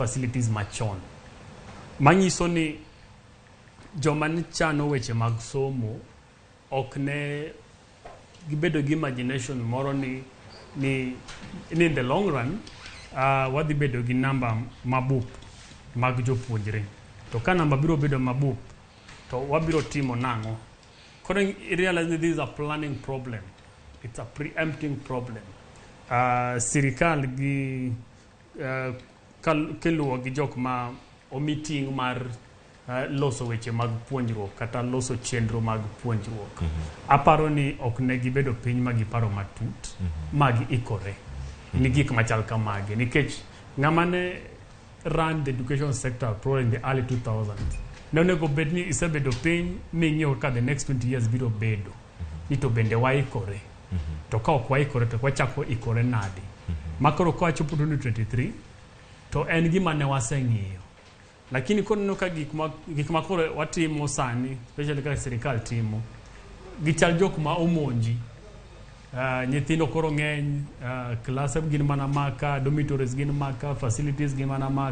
facilities machon. Manyiso ni joma ne chano weche mag somo ok ne gibedo gi imagination moro ni in the long run wadhi bedo gi namba mabup mag jopuonjre. To ka namba biro bedo mabup, to wabiro timo nang'o? Koro i realize ni this is a planning problem. It's a preempting problem. Sirikal gi kiluwo gi jok ma omi ting' mar loso weche mag puonjruok kata loso chenro mag puonjruok. Aparo ni ok ne gibedo piny ma giparo matut ma giikore ni gik machal kamagi, nikech ng'ama ne run the education sector probably in the early 2000s ne onego bed ni isebedo piny ming'iyo kaka the next 20 years biro bedo, ni to bende waikore, to ka ok waikore to wachako ikore nade? Ma koro kawachopo 2023 to en gima ne waseng'iyo, lakini koro ineno ka gik ma koro watimo sani, especially kaka sirikal timo, gichal jok ma omonji. Nyithindo koro ng'eny, klase gin mana maka, dormitories gin maka, facilities gin mana maka.